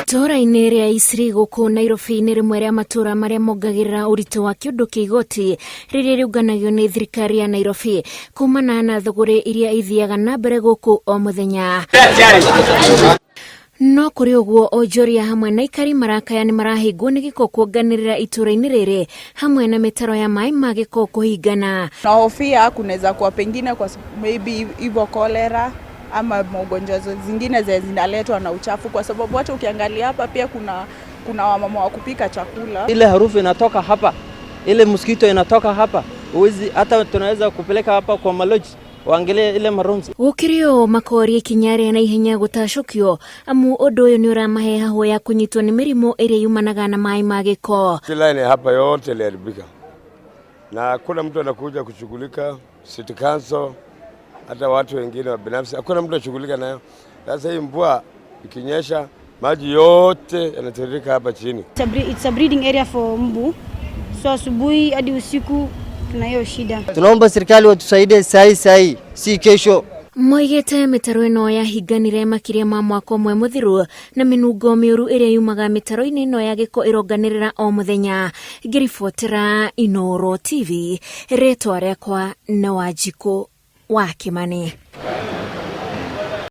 Itũũra-inĩ rĩa Eastleigh gũkũ Nairobi nĩ rĩmwe rĩa matũũra marĩa mongagĩrĩra ũritũ wa kĩũndũ kĩa igoti rĩrĩa rĩũnganagio nĩ thirikari ya Nairobi kumana na thũgũrĩ iria ithiaga na mbere gũkũ o mũthenya. No kũrĩ ũguo onjoria hamwe na aikari marakaya nĩ marahĩngwo nĩ gĩko kuonganĩrĩra itũũra-inĩ rĩrĩ hamwe na mĩtaro ya maĩ ma gĩko kũhingana. Nahofia kunaweza kuwa pengine kwa maybe hivyo cholera ama magonjwa zingine zenye zinaletwa na uchafu, kwa sababu hata ukiangalia hapa pia kuna wamama wa kupika chakula. Ile harufu inatoka hapa, ile mosquito inatoka hapa, huwezi hata tunaweza kupeleka hapa kwa malodge waangalie ile marooms. Gũkĩrĩ ũũ makoria ikinya rĩa naihenya gũtacũkio amu ũndũ ũyũ nĩ ũramahe hahũ ya kũnyitwo nĩ mĩrimũ ĩrĩa yumanaga na maĩ ma gĩko. Line hapa yote iliharibika na hakuna mtu anakuja kushughulika, city council, hata watu wengine wa binafsi, hakuna mtu anashughulika nayo. Sasa hii mvua ikinyesha, maji yote yanatiririka hapa chini. It's a breeding area for mbu, so asubuhi hadi usiku tuna hiyo shida. Tunaomba serikali watusaidie sahi sahi, si kesho. Moigĩte mĩtaro ĩno yahinganire makĩria ma mwaka ũmwe mũthiru na mĩnungo mĩũru ĩrĩa yumaga mĩtaro-inĩ ĩno ya gĩko ĩronganĩrĩra o mũthenya. Ngĩribotera Inooro TV, rĩtwa rĩakwa nĩ Wanjikũ wa Kĩmani.